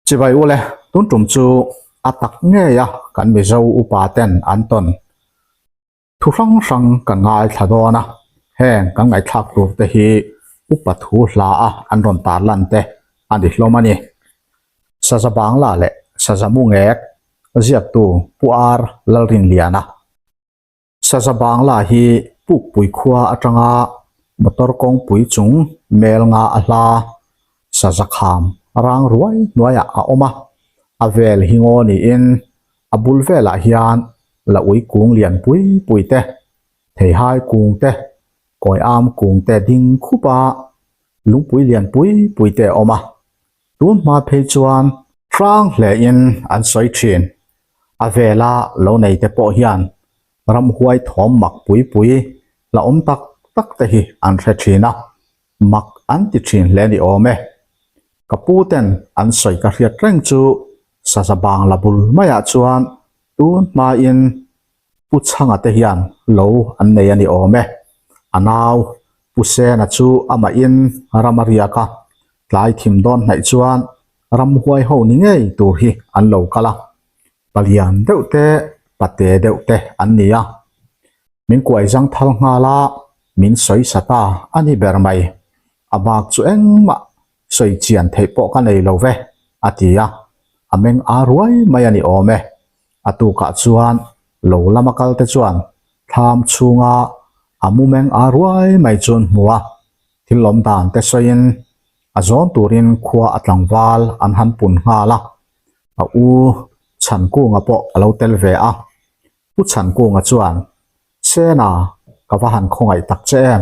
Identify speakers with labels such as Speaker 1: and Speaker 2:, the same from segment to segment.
Speaker 1: Chibai ule, tun tum chu a tak ngei a kan Mizo upa ten an tawn thu hrang hrang kan ngaithla dawn a, heng kan ngaihthlak tur te hi upa thu hla a an rawn tar lan te a ni hlawm a ni. Saza Bangla leh Saza Mungek ziaktu Pu Ar Lalrinliana. Saza Bangla hi Pukpui khua atanga motor kawngpui chung mel nga a hla Saza kham rang ruai hnuaiah a awm a, a vel hi ngaw niin a bul velah hian la ui kung lian pui pui te, theihai kung te, kawi am kung te ding khup a, lungpui lian pui pui te a awm a. Tun hma phei chuan hrang hle in an sawi thin. A vela lo nei te pawh hian ramhuai thawm mak pui pui la awm tak tak te hi an hre thin a, mak an ti thin hle ni awm e. Ka pu ten an sawi ka hriat reng chu Saza Bangla bul maiah chuan tun hmain Pu Chhanga te hian lo an nei a ni awm e. A nau Pu Sena chu amahin ram a riak a, tlai thim dawn hnaih chuan ramhuai ho ni ngei tur hi an lo kal a, palian deuh te pate deuh te an ni a. Min kuai zang thal nghal a, min sawi sa ta a ni ber mai. A bak chu engmah sawi chian theih pawh ka nei lo ve, a ti a, a meng a ruai mai a ni awm e. A tukah chuan lo lama kal te chuan thlam chhunga a mu meng a ruai mai chu an hmu a, thil awm dan te sawiin a zawn turin khua a tlangval an han pun nghal a, a u Chhankunga pawh a lo tel ve a. Pu Chhankunga chuan, Sena, ka va han khawngaih tak che em?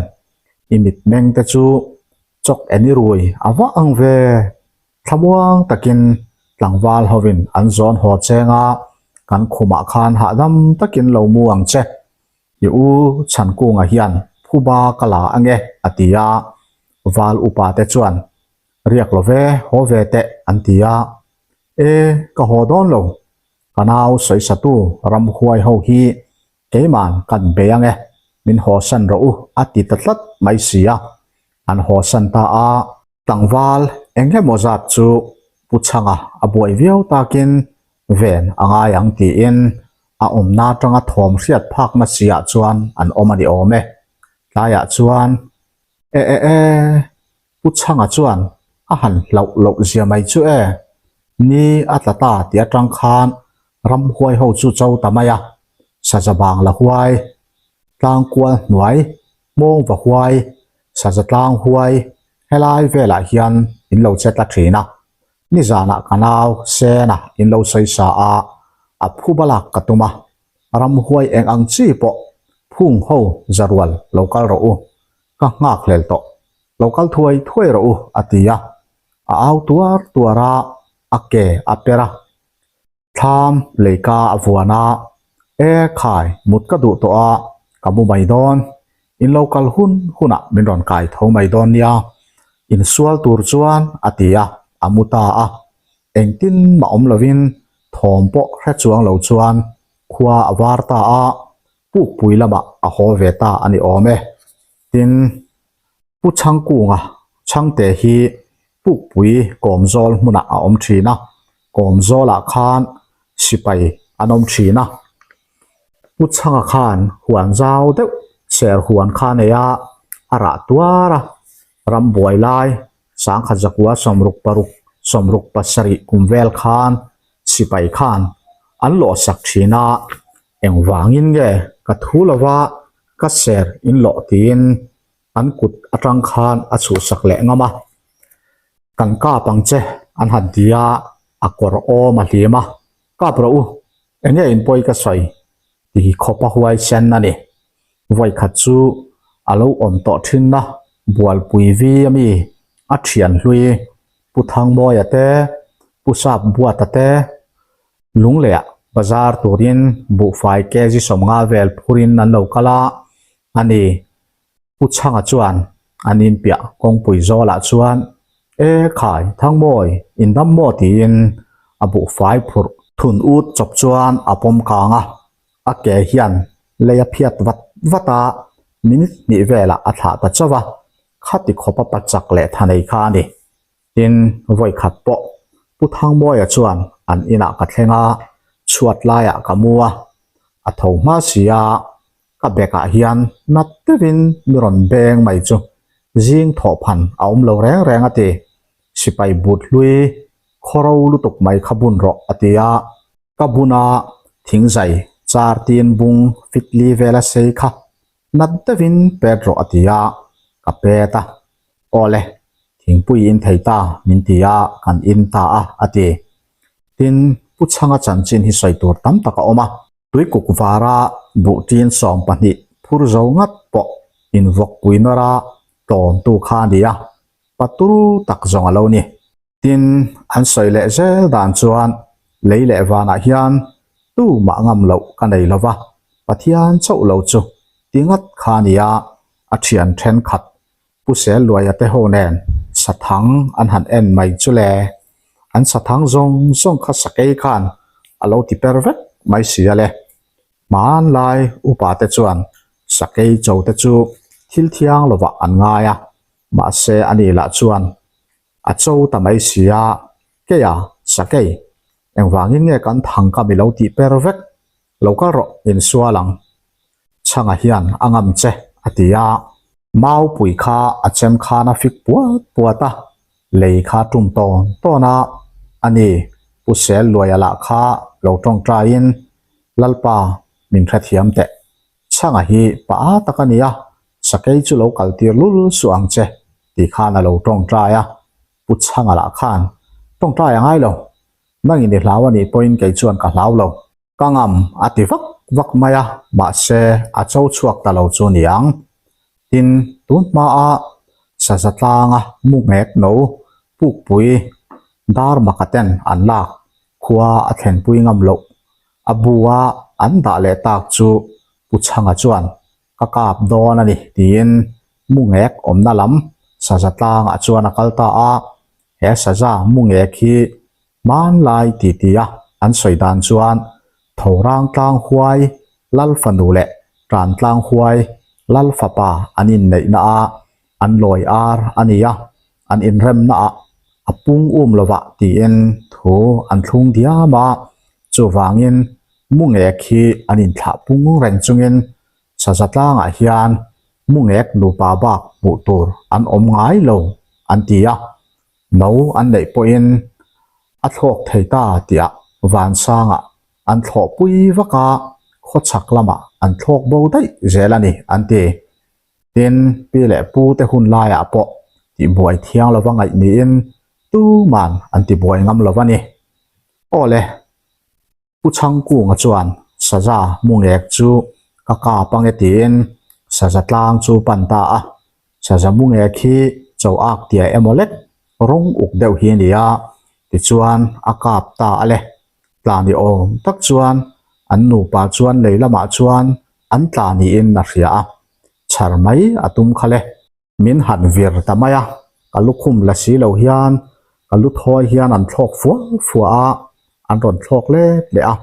Speaker 1: I mitmeng te chu chawk en i rui a va ang ve. Thlamuang takin tlangval hovin an zawn haw cheng a, kan khumah khan hahdam takin lo mu ang che. I u Chhankunga hian phuba ka la ange, a ti a. Val upa te chuan, Riak lo ve, haw ve teh, an ti a. E, ka haw dawn lo. Ka nau sawisatu ramhuai ho hi keiman kan bei ange, min hawsan rawh u, a ti ta tlat mai si a. An hawsan ta a. Tlangval eng emaw zat chu Pu Chhanga a buai viau takin ven a ngai ang tiin a awmna atanga thawm hriat phakna siah chuan an awm a ni awm e. Tlaiah chuan E e e, Pu Chhanga chuan a han hlauh loh zia mai chu e, ni a tla ta tih atang khan ramhuai ho chu cho ta mai a, saza bang la huai, tlangkual hnuai, hmawng va huai, Saza tlang huai helai velah hian in lo che tla thin a, nizanah ka nau Sena in lo sawi sa a, a phu balak ka tum a, ramhuai eng ang chi pawh phung ho zarual lo kal rawh u, ka nghak hlel tawh, lo kal thuai thuai rawh u a ti a, a au tuar tuar a, a ke a per a. Thlam leika a vuan a, E khai, mut ka duh tawh a, ka mu mai dawn. In lo kal hun hunah min rawn kai tho mai dawn nia. Insual tur chuan a ti a, a mu ta a. Engtin mah awm lovin thawm pawh hre chuang lo chuan khua a var ta a, pukpui lamah a haw ve ta a ni awm e. Tin, Pu Chhangkunga Chhangte hi Pukpui Kawmzawl hmunah a awm thin a, Kawmzawlah khan sipai an awm thin a. Pu Chhanga khan huan zau deuh ser huan kha a nei a, a rah tuar a, rambuai lai sangkhat zakua 66 67 kum vel khan sipai khan an lawhsak thin a, engvangin nge ka thu lova ka ser in lawh tiin an kut atang khan a chhuhsak leh ngam a, Kan kap ang che an han ti a, a kawr awm a hlim a, Kap rawh u, enge in pawi ka sawi ti khawp a huai sen a ni. Vawikhat chu a lo awm tawh thin a, Bualpui vi ami a thian hlui Pu Thangmawia te, Pu Sap Buata te, Lungleiah bazar turin buhfai kg 50 vel phurin an lo kal a, a ni. Pu Chhanga chuan an inpiah kawngpui zawlah chuan, E khai, Thangmawi, in dam maw? tiin a buhfai phurh thun ut chawp chuan a pawm kang a. A ke hian lei a phiat vat vat a, minute hnih velah a thlah ta chauh a, khati khawpa pa chak leh tha nei kha a ni. Tin, vawi khat pawh Pu Thangmawia chuan an inah ka thleng a, chhuat laiah ka mu a, a tho hma si a, ka bag ah hian nat deuhin mi rawn beng mai chu zing thawhphan a awm lo reng reng a ti. Sipai but hlui khawro lutuk mai kha bun rawh a ti a, ka bun a thingzai char tin bung fit li vela sei kha nat deuhin pet rawh a ti a, ka pet a, Awle, thingpui in thei ta min ti a, kan in ta a a ti. Tin, Pu Chhanga chanchin hi sawi tur tam tak a awm a. Tuikuk vara buhṭin 12 phur zo ngat pawh invawkpui nawra tlawntu kha a ni a, paturu tak zawng a lo ni. Tin, an sawi leh zel dan chuan lei leh vanah hian tu mah ngam loh ka nei lo va, Pathian chauh lo chu ti ngat kha a ni a, a thian thenkhat Pu Selluaia te ho nen sathang an han en mai chu le. An sathang zawng zawng kha sakei khan a lo ti per vek mai si a le. Hmanlai upa te chuan sakei cho te chu thil thiang lovah an ngai a, mahse ani lah chuan a cho ta mai si a, keia sakei engvangin nge kan thang ka mi lo tih per vek lo kal rawh insual ang Chhanga hian a ngam che a ti a, Maupui kha a chem khan a fik puat puat a, lei kha tum tawn tawn a, a ni Pu Sel Luaia lah kha lo tawngtaiin Lalpa min hrethiam teh. Chhanga hi pa a tak a ni a, sakei chu lo kaltir lul suh ang che tih khan a lo tawngtai a, Pu Chhanga lah khan tawngtai a ngai lo, nangin i hlau a nih pawhin kei chuan ka hlau lo. Ka ngam a ti vak vak mai a, mahse a cho chhuak ta lo chu niang. Tin, tun hmaa saza tlanga mu ngek no pukpui dar maka ten an lak khua a thlenpui ngam loh. A bu a an dah leh tak chu Pu Chhanga chuan ka kap dawn a ni tiin mu ngek awmna lam saza tlangah chuan a kal ta a, he saza mu ngek hi Hmanlai titi a an sawi dan chuan Thorang tlang huai Lal fanu leh Tan tlang huai Lal fapa an inneihna a an lawi ar a ni a, an inremna ah a pung um lovah tiin thu an thlung diam a, chuvangin mu ngek hi an inthlah pung reng chungin saza tlangah hian mu ngek nupa bak hmuh tur an awm ngai lo an ti a. No an neih pawhin a thlawk thei ta tihah vansangah an thlawh pui vak a, khawchhak lamah an thlawk bo daih zel a ni an ti. Tin, pi leh pu te hun laiah pawh tihbuai thiang lova ngaih niin tuman an tibuai ngam lo a ni. Aw le. Pu Chhangkunga chuan saza mu ngek chu ka kap ange tiin saza tlang chu pan ta a. Saza mu ngek hi cho ak tia emaw lek rawng uk deuh hi a ni a, tichuan a kap ta a le. Tla ni awm tak chuan an nupa chuan lei lamah chuan an tla niin a hria a, chhar mai a tum kha le. Min han vir ta mai a, ka lukhum la si lo hian ka lu thawi hian an thlawk fua fua a, an rawn thlawk let leh a,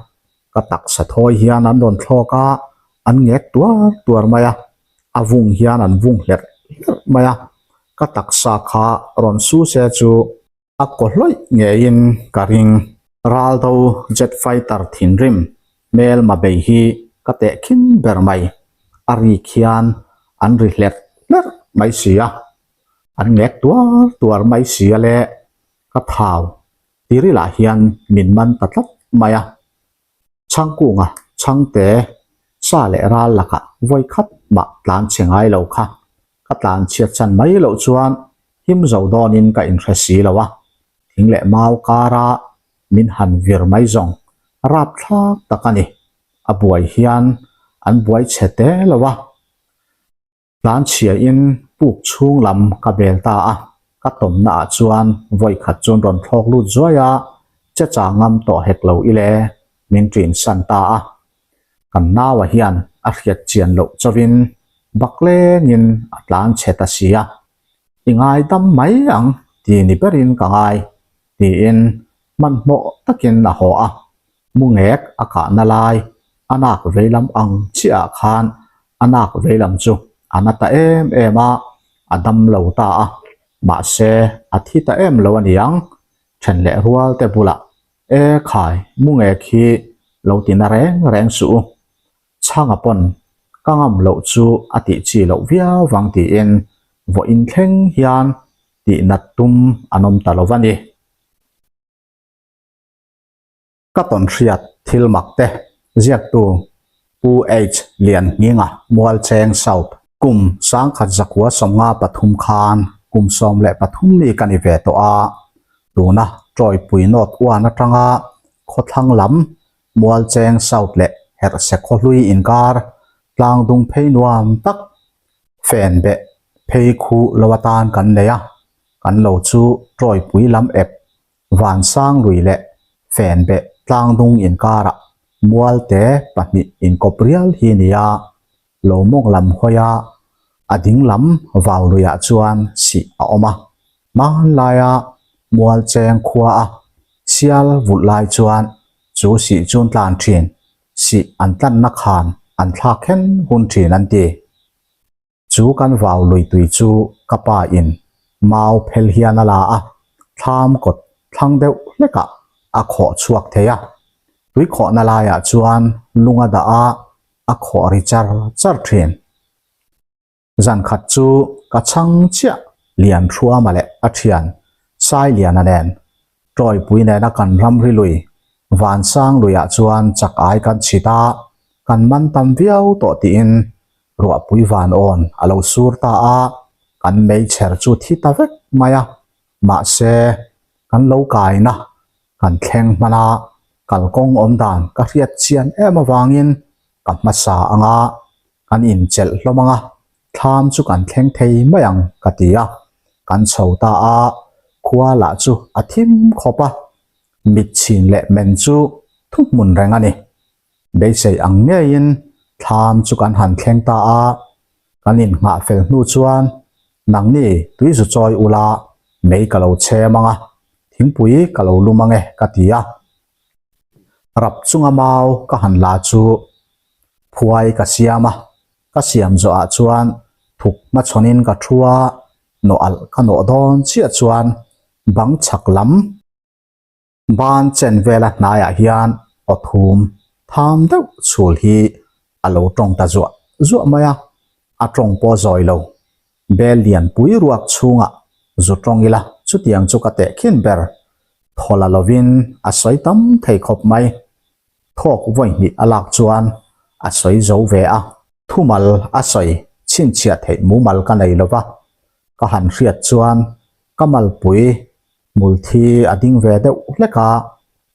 Speaker 1: ka taksa thawi hian an rawn thlawk a, an ngek tuar tuar mai a, a vung hian an vung hlerh hlerh mai a, ka taksa kha rawn su se chu A kaw hlawih ngeiin ka ring. Raldo jet fighter thinrim hmel ma bei hi ka teh khin ber mai. A rik hian an ri hlerh hlerh mai si a. An ngek tuar tuar mai si a le ka thau tirilah hian min man ta tlat mai a. Chhangkunga chhangte sa leh ral lakah vawi khat mah tlan chhe ngai lo kha ka tlan chhiat chan mai loh chuan him zo dawnin ka inhre si lo a, thing leh mau kara min han vir mai zawng rapthlak tak a ni. A buai hian an buai chhe te lo a. Tlanchhiain puk chhung lam ka bel ta a, ka tawmna ah chuan vawi khat chuan rawn thlawk lut zuai a, che chang ngam tawh hek lo ile min ṭin san ta a. Kan naua hian a hriat chian loh chauhin baklengin a tlan chhe ta si a, i ngai dam mai ang ti ni berin ka ngai tiin hmanhmawh takin a haw a, mu ngek a kahna lai. A nak veilam ang chiah ah khan a nak veilam chu a na ta em em a, a dam lo ta a, mahse a thi ta em lo a niang, then leh rual te bulah e khai mu nge khi lo ti na reng reng suh u, chhanga pawn ka ngam loh chu a tih chi loh viau vang tiin vawiin thleng hian tih nat tum an awm ta lo va ni. Ka tawn hriat thil mak te ziaktu Pu H Lianhminga Mualcheng South kum sangkhat zakua 53 khan kum 13 mi ka ni ve tawh a, tuna Tawipui North uan atanga khawthlang lam Mualcheng South leh Herhse khawhlui inkar tlangdung phei nuam tak fen beh phei khu lo atan kan nei a, kan lo chu Tawipui lam ep Vansang lui leh fen beh tlangdung inkarah mualte pahnih inkawp rial hi nia, lo mawng lam hawia a ding lam vau luiah chuan sih a awm a. Hmanlaia mual cheng khua a sial vulh lai chuan chu sih chun tlan thin, sih an tlanna khan an thlak hen hun thin an ti. Chu kan vau lui tui chu ka pa in mau phel hian a la a, thlam kawt thlang deuh hlekah a khawh chhuak thei a. Tui khawhna laiah chuan lung a dah a, a khawh ri char char thin. Zan khat chu ka chhang chiah Lianhruama leh a thian Sailiana nen Tawipui nena kan ramri lui Vansang luiah chuan chak ai kan chhit a, kan man tam viau tawh tiin ruahpui van awn a lo sur ta a, kan meichher chu thi ta vek mai a, mahse kan lo kaina kan thleng hman a, kalkawng awm dan ka hriat chian em avangin ka hmasa ang a, kan inchelh hlawm ang a, thlam chu kan thleng thei mai ang ka ti a, kan chho ta a, khua lah chu a thim khawp a, mit chhin leh men chu thuhmun reng a ni. Beisei ang ngeiin thlam chu kan han thleng ta a, kan innghah fel hnu chuan nangni tui zu chawi ula mei ka lo chhem ang a, thingpui ka lo lum ang e ka ti a. Rap chunga mau ka han la chu phuai ka siam a, ka siam zawhah chuan thuk hmachhawnin ka thu a, nawh alh ka nawh dawn chiah chuan bang chhak lam ban chen vela hnaiah hian aw thum tham deuh chhul hi a lo tawng ta zuah zuah mai a, a tawng pawh zawi lo. Bel lianpui ruak chhungah zu tawng ila chutiang chu ka teh khin ber. Thaw la lovin a sawi tam thei khawp mai. Thawk vawi hnih a lak chuan a sawi zo ve a. Thumal a sawi chhinchhiah theih mumal ka nei lova, ka han hriat chuan ka malpui hmulthi a ding ve deuh hlek a,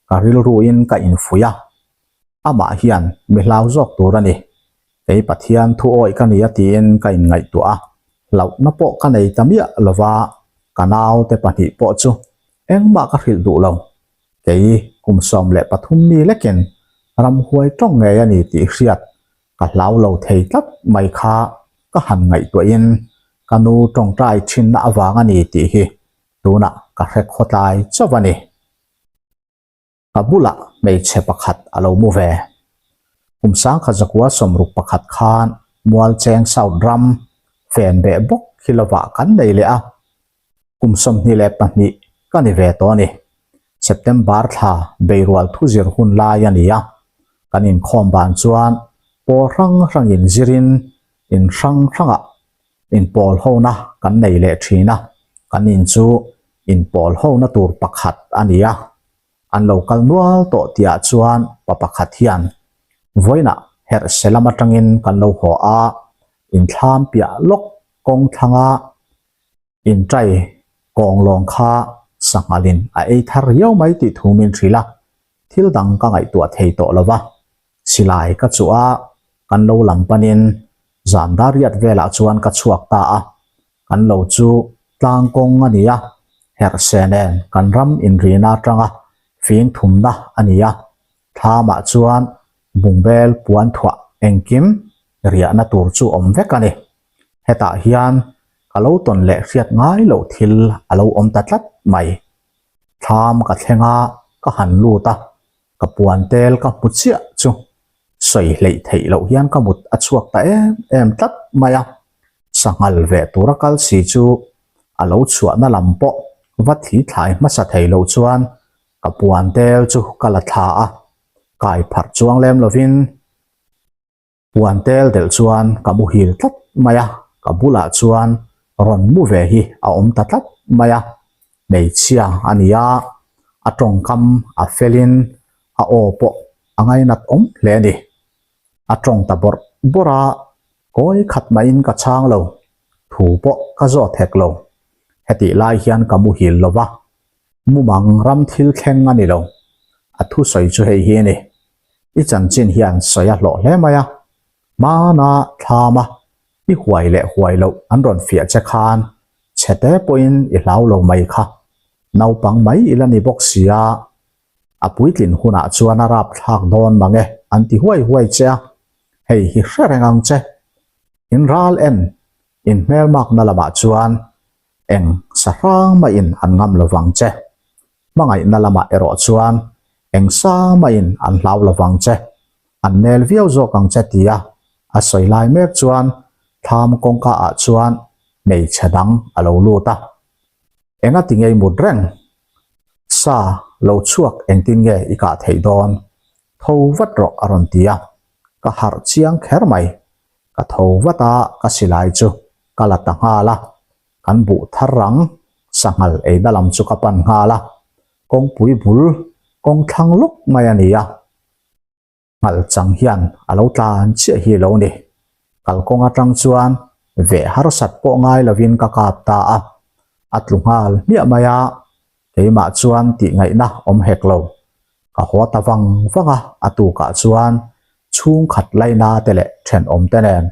Speaker 1: ka rilruin ka infuih a. Amah hian mi hlau zawk tur a ni. Kei Pathian thu awih ka ni a tiin ka inngaihtuah a, hlauhna pawh ka nei ta miah lova, ka naute pahnih pawh chu engmah ka hrilh duh lo. Kei kum 13 mi lekin ramhuai tawng ngei a ni tih hriat ka hlau lo thei tlat mai kha ka han ngaihtuahin ka nu tawngtai thinna avang a ni tih hi tunah ka hre khawtlai chauh a ni. Ka bulah hmeichhe pakhat a lo mu ve. Kum 1961 khan Mualcheng South ram fen beh bawk hi lovah kan nei leh a, kum 22 ka ni ve tawh a ni. September thla beirual thuzir hun lai a ni a, kan inkhawm ban chuan pawl hrang hrangin zirin in hrang hrangah inpawl hona kan nei leh thin a, kan in chu inpawl hona tur pakhat a ni a, an lo kal nual tawh tihah chuan pa pakhat hian vawiinah herhse lam atangin kan lo haw a, inthlam piah lawk kawng thlanga intai kawng lawng kha sanghalin a ei thar riau mai tih thu min hrilh a, thil dang ka ngaihtuah thei tawh lo va, silai ka chuh a, kan lo lam panin zan dariat velah chuan ka chhuak ta a, kan lo chu tlang kawng a ni a, herhse nen kan ram inrina atanga fing thumna a ni a, thlamah chuan bungbel puan thuah engkim riahna tur chu awm vek a ni. Hetah hian ka lo tawn leh hriat ngai loh thil a lo awm ta tlat mai. Thlam ka thleng a, ka han lut a, ka puan tel ka hmu chiah chu. Sawi hleih theih loh hian ka mut a chhuak ta em em tlat mai a, sanghal ve tura kal si chu a lo chhuahna lam pawh va thli thlai hmasa thei lo chuan ka puan tel chu ka la thla a, kai pharh chuang lem lovin Puan tel delh chuan ka muhil tlat mai a, ka bulah chuan rawn mu ve hi a awm ta tlat mai a, hmeichhia a ni a, a tawngkam a felin a aw pawh a ngainat awm hle a ni. A tawng ta bawrh bawrh a, kawi khat mahin ka chhang lo, thu pawh ka zawt hek lo. Hetih lai hian ka muhil lo va, mumang ram thil thleng a ni lo, a thusawi chu hei hi a ni. I chanchin hian sawi a hlawh hle mai a, hmana thlama i huai leh huai loh an rawn fiah che khan chhete pawhin i hlau lo mai kha. Naupang mai i la ni bawk si a, a puitlin hunah chuan a rap thlak dawn mang e an ti huai huai che a, hei hi hre reng ang che. In ral en, in hmelmakna lamah chuan eng sahrang maiin an ngam lovang che. Hmangaihna lamah erawh chuan eng sa mahin an hlau lovang che, an nel viau zawk ang che tia a sawi lai mek chuan thlam kawngka ah chuan hmeichhe dang a lo lut a. Enga ti ngei mut reng? Sa lo chhuak engtin nge i kah theih dawn? Tho vat rawh a rawn ti a, ka harh chiang kher mai. Ka tho vat a, ka silai chu ka la ta nghal a. Kan buh thar rang sanghal eina lam chu ka pan nghal a, kawngpui bul kawng thlang lawk mai a ni a, nghal chang hian a lo tlan chiah hi lo ni. Kalkawng atang chuan veh harsat pawh ngai lovin ka kap ta a, a tlu nghal hmiah mai a, keimah chuan tih ngaihna awm hek lo. Ka haw ta vang vang a, a tukah chuan chhungkhat laina te leh thenawm te nen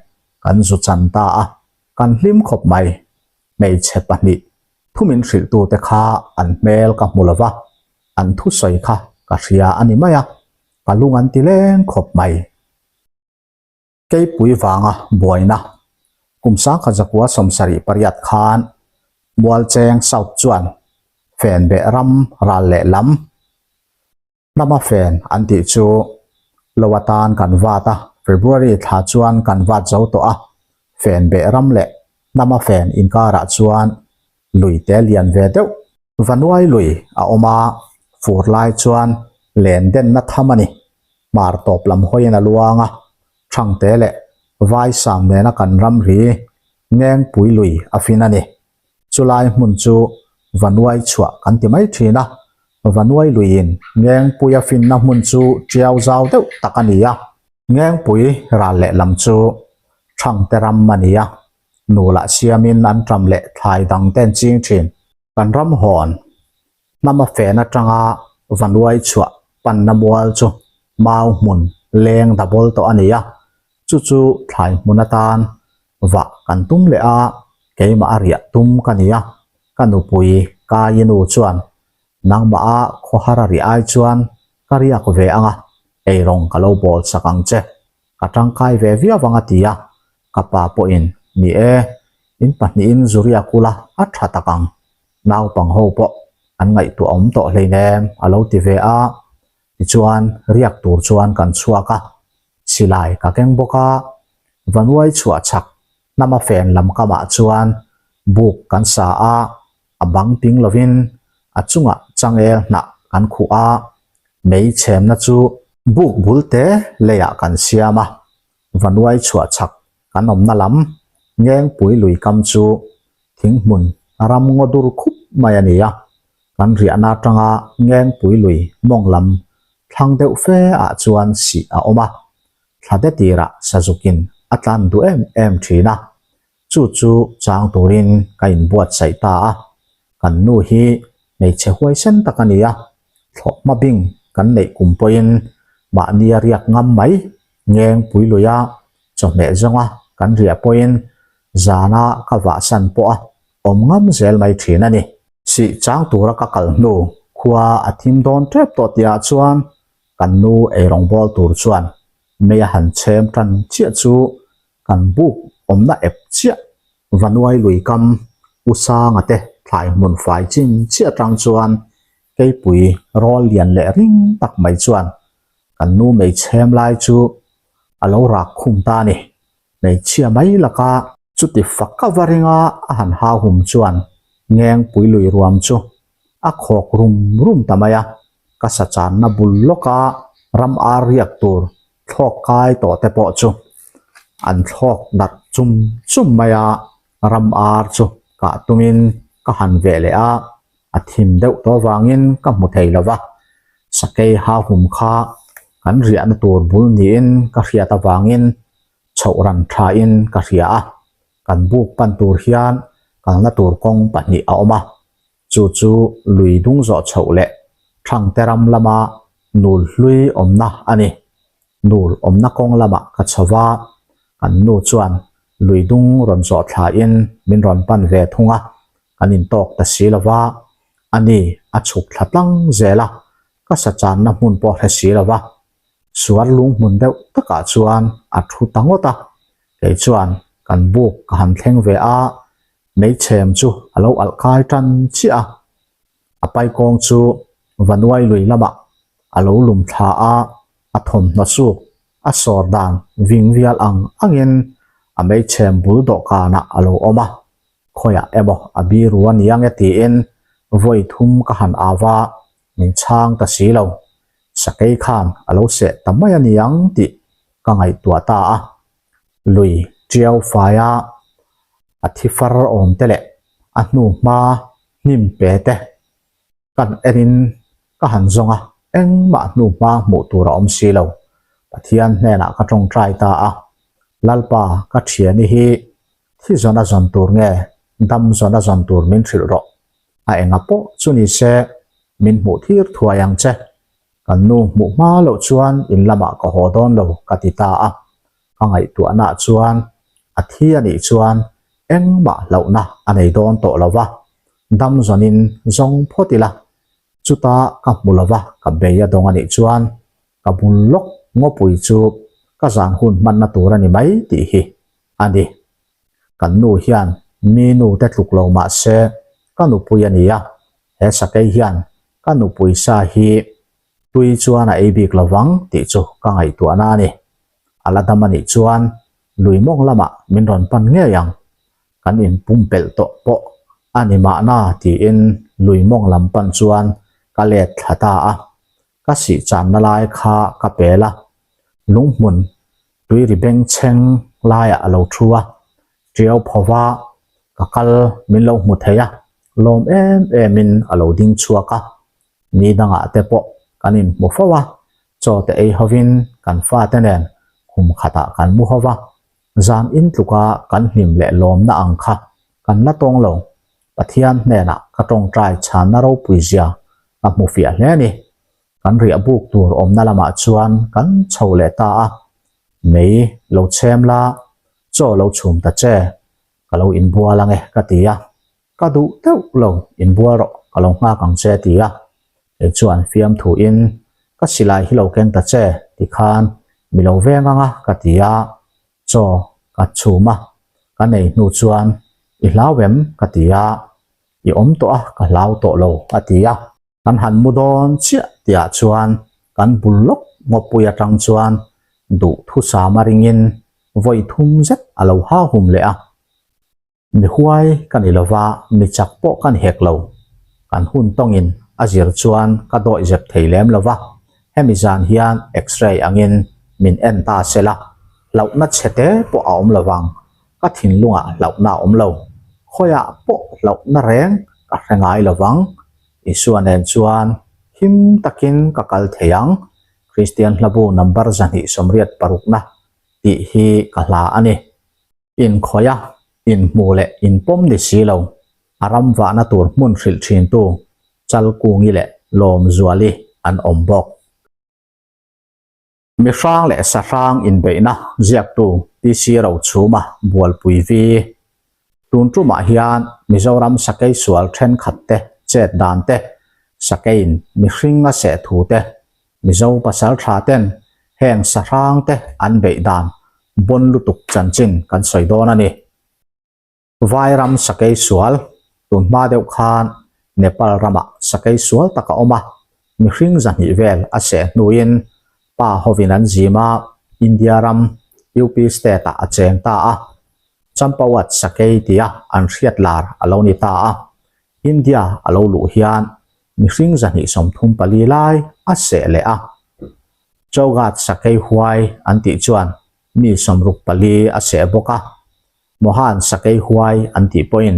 Speaker 1: kan zu chan ta a. Kan hlim khawp mai. Hmeichhe pahnih thu min hrilhtute kha an hmel ka hmu lova, an thusawi kha ka hria a ni mai a, ka lung an ti leng khawp mai. Keipui vanga buaina kum sangkhat zakua 78 khan Mualcheng South chuan Fenbeh ram ral lehlam Hnama fen an tih chu lo atan kan vat a, February thla chuan kan vat zo tawh a, fen beh ram leh hnama fen inkarah chuan lui te lian ve deuh. Vanuai lui a awm a, fur lai chuan len denna tham a ni. Hmar tawp lam hawiin a luang a, Thangte leh Vaisam nena kan ramri Ngengpui lui a fin a ni. Chulai hmun chu Vanuai chhuah kan ti mai thin a, Vanuai luiin Ngengpuia finna hmun chu tiau zau deuh tak a ni a. Ngengpui ral lehlam chu Thangte ram a ni a, nu lah siamin an ṭam leh thlai dang te an ching thin. Kan ram hawn hnama fen atanga Vanuai chhuah panna mual chu mau hmun leng double tawh a ni a, chu chu thlai hmun atan vah kan tum leh a, keimah a riah tum ka ni a, ka nupui Kai nu chuan nangmah a khawhar a riah ai chuan ka riak ve ang a, eirawng ka lo bawl sak ang che, ka tangkai ve viau ang a ti a, ka pa pawhin ni e, in pahnihin zu riak ula a tha tak ang, naupang ho pawh an ngaihtuah awm tawh hleinem a lo ti ve a, tichuan riak tur chuan kan chhuak a. Silai ka keng bawk a, Vanuai chhuah chhak hnama fen lam kamah chuan buk kan sa a, a bang ping lovin a chungah changel hnah kan khuh a, mei chhemna chu buk bul te leiah kan siam a, Vanuai chhuah chhak kan awmna lam Ngengpui lui kam chu thinghmun ram ngaw dur khup mai a ni a, kan riahna atanga Ngengpui lui mawng lam thlang deuh fe ah chuan sih a awm a, thla de tirah sazukin a tlan duh em em thin a, chu chu chang turin ka inbuatsaih ta a, kan nu hi hmeichhe huaisen tak a ni a, thlawhhma bing kan neih kum pawhin mahni a riak ngam mai Ngengpui luia chawhmeh zawnga kan riah pawhin zana ka vahsan pawh a awm ngam zel mai thin a ni. Sih chang tura ka kal hnu khua a thim dawn tep tawh tihah chuan kan nu eirawng bawl tur chuan mei a han chhem tan chiah chu kan buk awmna ep chiah Vanuai lui kam U Sanga te thlai hmun fai chin chiah atang chuan keipui rawl lian leh ring tak mai chuan kan nu mei chhem lai chu. A lo rak khum ta a ni. Hmeichhia mai laka chuti fak a va ringa a han hau hum chuan Ngengpui lui ruam chu a khawk rum rum ta mai a, ka sa channa bul lawka ram ar riak tur thlawk kai tawh te pawh chu an thlawk darh chum chum mai a, ram ar chu kah tumin ka han veh leh a, a thim deuh tawh vangin ka hmu thei lo va, sakei hahum kha kan riahna tur bul niin ka hriat avangin chhoh ran thain ka hria a, kan buk pan tur hian kalna tur kawng pahnih a awm a, chu chu lui dung zawh chhoh leh Thangte ram lama nul hlui awmna a ni. Nul awmna kawng lamah ka chho va, kan nu chuan lui dung rawn zawh thlain min rawn pan ve thung a, kan intawk ta si lo va, ani a chhuk thla tlang zel a, ka sa channa hmun pawh hre si lo va, suar lung hmun deuh takah chuan a thu ta ngawt a, kei chuan kan buk ka han thleng ve a, meichhem chu a lo alh kai tan chiah a, a paikawng chu Vanuai lui lamah a lo lum thla a, a thawmhnaw suk a sawr dan ving vial ang angin a meichhem bul dawhkanah a lo awm a, khawiah emaw a biru a niang e tiin vawi thum ka han au a, min chhang ta si lo. Sakei khan a lo seh ta mai a niang tih ka ngaihtuah ta a, lui tiau faia a thi far awm te leh a hnu hma hnim pe te kan enin ka han zawng a, engmah hnu hma hmuh tur a awm si lo. Pathian hnenah ka tawngtai ta a, Lalpa ka thiani hi thi zawn a zawn tur nge dam zawn a zawn tur min hrilh rawh, a enga pawh chu ni se min hmuh thir thuai ang che, kan nu hmuh hma loh chuan in lamah ka haw dawn lo ka ti ta a, ka ngaihtuahnaah chuan a thi a nih chuan engmah hlauhna a nei dawn tawh lo va, dam zawnin zawng phawt ila, chuta ka hmu lo va ka bei a dawng a nih chuan ka bul lawk ngawpui chu ka zan hun hmanna tur a ni mai tih hi a ni. Kan nu hian mi nu te tluk lo mah se ka nupui a ni a, he sakei hian ka nupui sa hi tui chuan a ei bik lo vang tih chu ka ngaihtuahna a ni. A la dam a nih chuan lui mawng lamah min rawn pan ngei ang, kan inpumpelh tawh pawh a ni mahna tiin lui mawng lam pan chuan ka let thla ta a, ka sih channa lai kha ka pel a, lunghmun tui ri bengchheng laiah a lo thu a, tiau phova ka kal min lo hmu thei a, lawm em emin a lo ding chhuak a, ni dangah te pawh kan inhmu fo a, chaw te ei hovin kan fate nen khum khatah kan mu ho va, zan in tluka kan hlim leh lawmna ang kha kan la tawng lo, Pathian hnenah ka tawngtai chhanna ropui zia ka hmu fiah hle a ni. Kan riah buk tur awmna lamah chuan kan chho leh ta a, Mei lo chhem la, chaw lo chhum ta che, ka lo inbual ang e ka ti a, ka duh deuh lo inbual rawh ka lo nghak ang che ti a, kei chuan fiamthu in ka silai hi lo ken ta che tikhan mi lo veng ang a ka ti a, chaw ka chhum a, ka nei hnu chuan i hlau em ka ti a, i awm tawh a ka hlau tawh lo a ti a. Kan han mu dawn chiah tihah chuan kan bul lawk ngawpui atang chuan duh thusam a ringin vawi thum zet a lo hau hum leh a. Mi huai ka ni lova, mi chak pawh ka ni hek lo. Kan hun tawngin a zir chuan ka dawih zep thei lem lova, hemi zan hian x-ray angin min en ta se la, hlauhna chhe te pawh a awm lovang, ka thinlungah hlauhna a awm lo, khawiah pawh hlauhna reng ka hre ngai lovang. Isua nen chuan him takin ka kal thei ang, Kristian hlabu number 286 na tih hi ka hla a ni. Inkhawih a, inhmu leh inpawm ni si lo, a ram vahna tur hmun hrilh thintu Chalkungi leh Lawmzuali an awm bawk. Mi hrang leh sa hrang inbeihna ziaktu TC Rochhuma bualpui vi. Tun tumah hian Mizoram sakei sual thenkhat te chet dan te, sakeiin mihring a seh thu te, Mizo pasal tha ten heng sa hrang te an beih dan bawn lutuk chanchin kan sawi dawn a ni. Vairam sakei sual, tun hma deuh khan Nepal ramah sakei sual tak a awm a, mihring 200 vel a seh hnuin pa hovin an zim a, India ram UP state-ah a cheng ta a, Champawat Sakei tia an hriat lar a lo ni ta a. India a lo luh hian mihring 234 lai a seh leh a. Chowghat Sakei huai an tih chuan mi 64 a seh bawk a. Mohan Sakei huai an tih pawhin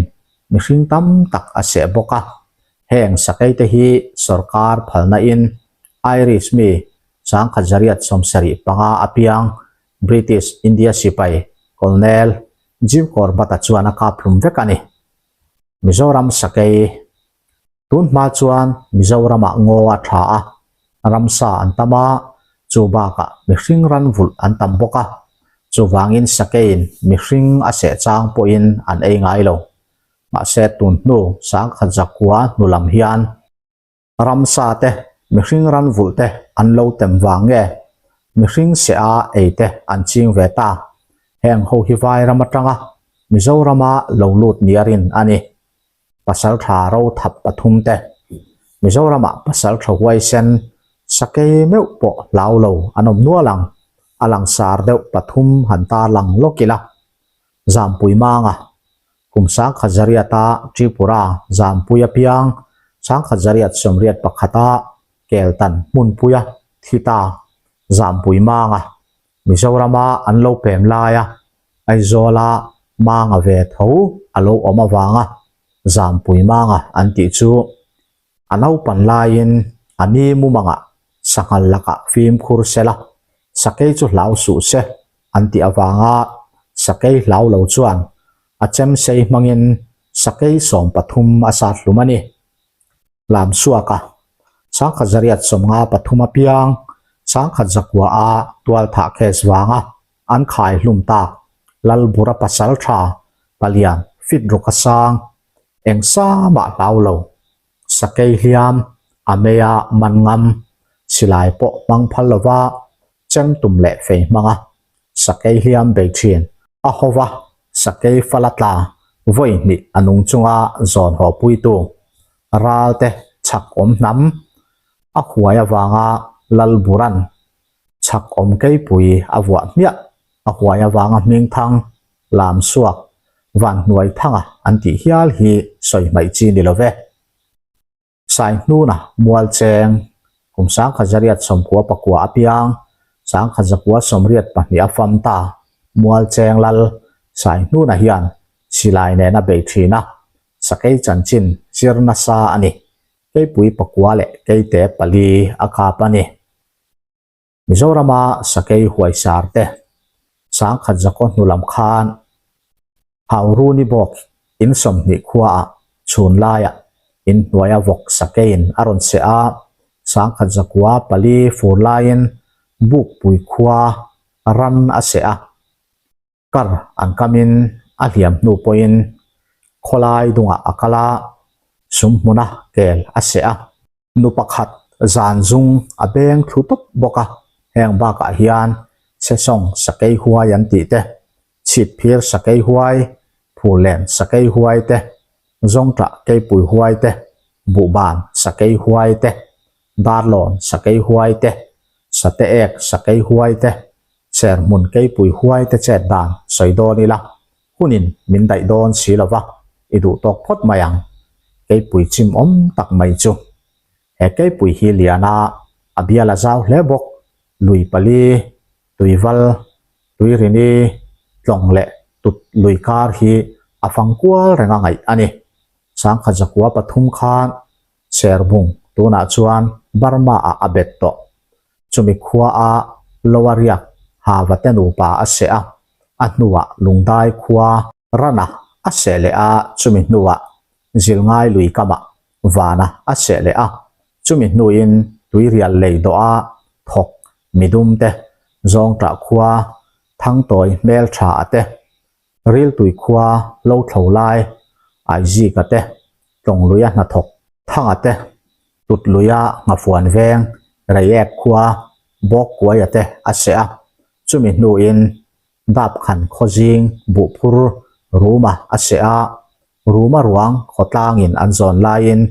Speaker 1: mihring tam tak a seh bawk a. Heng sakei te hi sorkar phalna in Irish mi 1975 apiang British India sipai Colonel Jim Corbett-a chuan a kap hlum vek a ni. Mizoram sakei Tun hma chuan Mizoramah ngaw a tha a, ramsa an tam a, chu bakah mihring ran vulh an tam bawk a, chuvangin sakeiin mihring a seh chang pawhin an ei ngai lo. Mahse tun hnu 1009 hnu lam hian ramsa te mihring ran vulh te an lo tem vang nge mihring seh a ei te an ching ve ta. Heng ho hi vai ram atanga Mizorama lo lut nia rin a ni. Pasaltha ro thap pathum te Mizoramah pasaltha huaisen sakei meuh pawh hlau lo an awm nual ang. A langsar deuh pathum han tarlang lawk ila. Zampui Manga, Kum 1800-a Tripura Zampui apiang 1881-a Keltan hmunpuia thi ta Zampui Manga, Mizorama an lo pem laia Aizawla Manga ve tho a lo awm avanga Zampui Manga an tih chu A naupan laiin a ni mumangah sanghal lakah fimkhur sela, sakei chu hlau suh se an tih avanga sakei hlau lo chuan a chemsei hmangin sakei 13 a sat hlum a ni. Lamsuaka, 1953 apiang 1909 a tualthah case vanga an khai hlum tak Lalbura pasaltha palian fit ruk a sang Eng sa mah hlau lo. Sakei hliam, a meia man ngam, silai pawh hmang phal lova chem tum leh fei hmanga sakei hliam bei thin a hova sakei fala tla vawi hnih a nung chunga zawn haw puitu ralte chhak awm hnam a huai avanga Lalburan chhak awm keipui a vuah hmiah a huai avanga hming thang lam suak van hnuai thanga an tih hial hi sawi hmaih chi ni lo ve. Saihnuna mual cheng kum 1999 apiang 1992 a fam ta mual cheng lal Saihnuna hian silai nena bei thin a, sakei chanchin zir nasa a ni. Keipui pakua leh keite pali a kap a ni. Mizorama sakei huaisar te 1900 hnu lam khan Hauruni bawk in 20 khuaah chhun laiah in hnuaia vawk sakeiin a rawn seh a, 1904 fur laiin Bukpui khua ran a seh a. Kar an kamin a hliam hnu pawhin khawlai dungah a kal a, sum hmuna kel a seh a. Nu pakhat zan zung a beng thlu tawp bawk a, heng bakah hian Sesawng sakei huai an tih te, Chhipphir sakei huai, Phurlen sakei huai te, Zawngṭah keipui huai te, Buhban sakei huai te, Darlawn sakei huai te, Sate ek sakei huai te, Serhmun keipui huai te chet dan sawi dawn ila, hunin min daih dawn si lova, i duh tawk phawt mai ang. Keipui chim awm tak mai chu. He keipui hi lian a, a bial a zau hle bawk, lui pali, tuival, tuirini, tlawng leh tut lui kar hi a fang kual reng a ngaih a ni. 1903 khan Serbung tunah chuan Burma ah a bet tawh. Chumi khua a Lower Riak Hava te nupa a seh a, a hnuah Lungdai khua Rana a seh leh a, chumi hnuah Zilngai lui kamah Vana a seh leh a, chumi hnuin Tuirial lei dawh a thawk midum te Zawngṭah khua Thangtawi hmelṭha a te Riltui khua lo thlo lai Aizika te, Tlawngluia hnathawk Thanga te, Tutluia Nghafuan veng Reiek khua Bawkkuaia te a seh a, chumi hnuin Dapkhan khawzing Buhphur Ruma a seh a, Ruma ruang khawtlangin an zawn laiin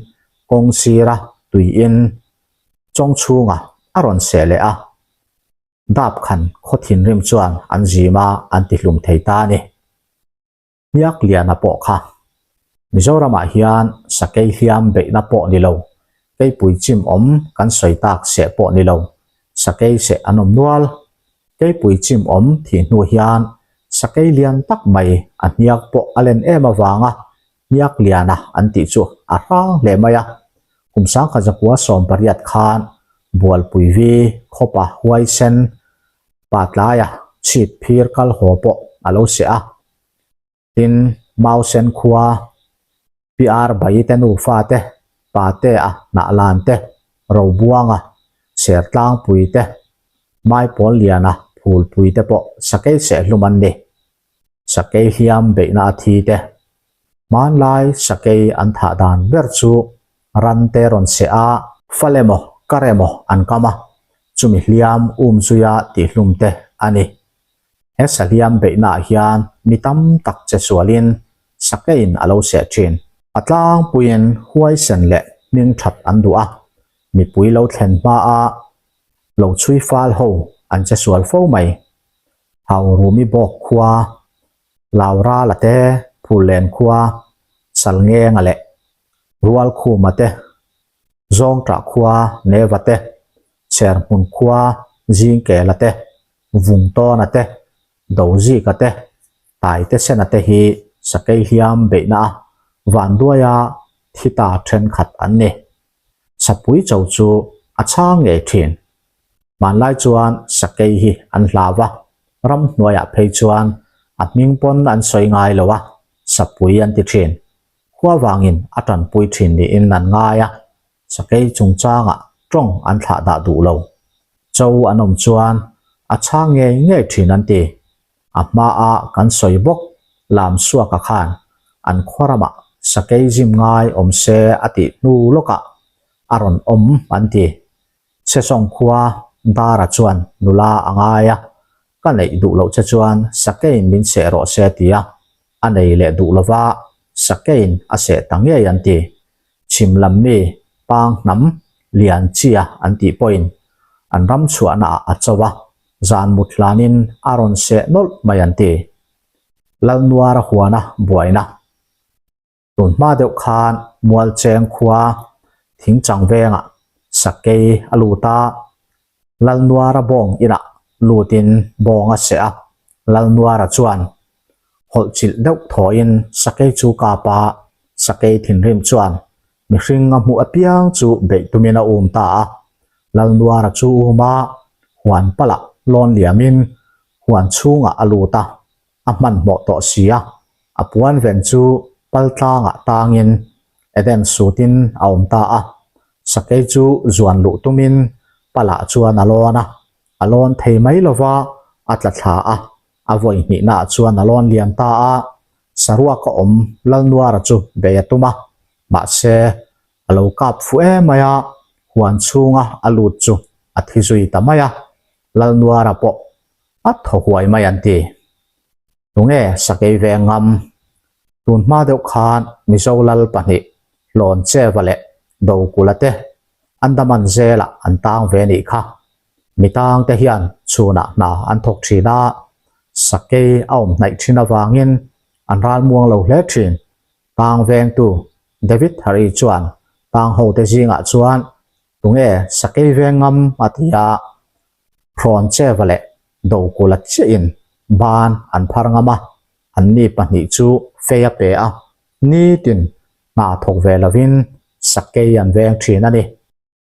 Speaker 1: kawng sira tuiin Chawngchhunga a rawn seh leh a. Dap khan khaw thinrim chuan an zim a, an tihlum thei ta a ni. Hniakliana pawh kha Mizoramah hian sakei hliam beihna pawh ni lo, keipui chim awm kan sawi tak seh pawh ni lo, sakei seh an awm nual. Keipui chim awm thih hnu hian sakei lian tak mai a hniak pawh a len em avanga Hniakliana an tih chu a hrang hle mai a. Kum sangkhat zakua 18 khan Bualpui vi khawpa huaisen pa tlaia chhip phir kal haw pawh a lo seh a. Tin, Mausen khua PR Bai te nufa te, Patea Hnahlan te, Robuanga Sertlangpui te, Maipawl Liana Phulpui te pawh sakei sehhlum an ni. Sakei hliam beihna a thi te. Hmanlai sakei an thah dan ber chu ran te rawn seh a, fal emaw kar emaw an kam a, chumi hliam um zuia tihhlum te a ni. He sahliam beihnaah hian mi tam tak che sualin sakeiin a lo seh thin. A tlangpuiin huaisen leh hming that an duh a, mipui lo thlen hmaa lo chhui fal ho an che sual fo mai. Haurumi bawk khua, Laurala te, Phullen khua, Salngenga leh Rualkhuma te, Zawngṭah khua, Neva te, Cherhmun khua, Zingkela te, Vungtawna te, Dozika te, Taitesena te hi sakei hliam beihna a vanduaia thi ta thenkhat an ni. Sapui cho chu a chhang ngei thin. Hmanlai chuan sakei hi an hlau a, ramhnuaiah phei chuan a hming pawn an sawi ngai lo a, sapui an ti thin. Khua vangin a tanpui thin niin an ngai a, sakei chungchangah tawng an thlah dah duh lo. Cho an awm chuan a chhang ngei ngei thin an ti. A hmaa kan sawi bawk Lamsuaka khan an khaw ramah sakei zim ngai awm se a tih hnu lawkah a rawn awm an ti. Sesawng khua Dara chuan nula a ngai a, ka neih duh loh che chuan sakeiin min seh rawh se ti a, a nei leh duh lova sakeiin a seh ta ngei an ti. Chhim lam mi Pang hnam Lian Chia an tih pawhin an ram chhuahnaah a cho a, zan mut hlanin a rawn seh nawlh mai an ti. Lalnuara huana buaina. Tun hma deuh khan Mualcheng khua Thingchang vengah sakei a lut a, Lalnuara bawng inah lutin bawng a seh a, Lalnuara chuan hawlh chilh deuh thawhin sakei chu kap a, sakei thinrim chuan mihring a hmuh apiang chu beih tumin a um ta a, Lalnuara chu um a, huan palah lawn liamin huan chhungah a lut a, a hmanhmawh tawh si a, a puan ven chu pal tlangah tangin Eden sutin a awm ta a, sakei chu zuan luh tumin palah chuan a lawn a, a lawn thei mai lova a tla thla a, a vawi hnihnaah chuan a lawn liam ta a, saruak a awm Lalnuara chu bei a tum a, mahse a lo kap fuh em mai a, huan chhunga a lut chu a thi zui ta mai a, Lalnuara pawh A thaw huai mai an ti. Tunge sakei ve ngam? Tun hma deuh khan Mizo lal pahnih Hlawncheva leh Dokula te Andaman zelah an tang ve nih kha. Mi tang te hian chhunah hna an thawk thin a, sakei a awm hnaih thin avangin an ralmuang lo hle thin. Tang vengtu David Hari chuan tang hote zingah chuan tunge sakei ve ngam a ti a. Hrawn Cheva leh Dokula chiahin ban an phar ngam a, anni pahnih chu fei a pe a, nitin hna thawk ve lovin sakei an veng thin a ni.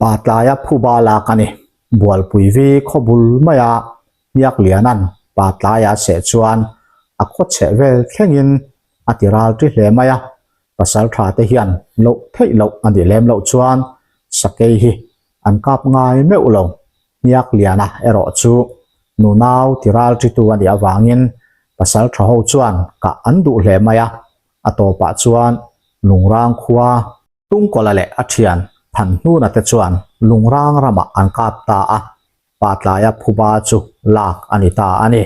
Speaker 1: Pa tlaia phuba lak a ni. Bualpui vi khaw bul maia Hniakliana'n pa tlaia seh chuan a khaw chheh vel thlengin a ti ral ṭi hle mai a, pasal ṭha te hian loh theih loh a nih lem loh chuan sakei hi an kap ngai meuh lo. Hniakliana erawh chu nunau ti ral ṭitu a nih avangin pasal ṭha ho chuan kah an duh hle mai a, a tawpah chuan Lungrang khua Tungkawla leh a ṭhian Thanhnuna te chuan Lungrang ramah an kap ta a, pa tlaia phuba chu lak a ni ta a ni.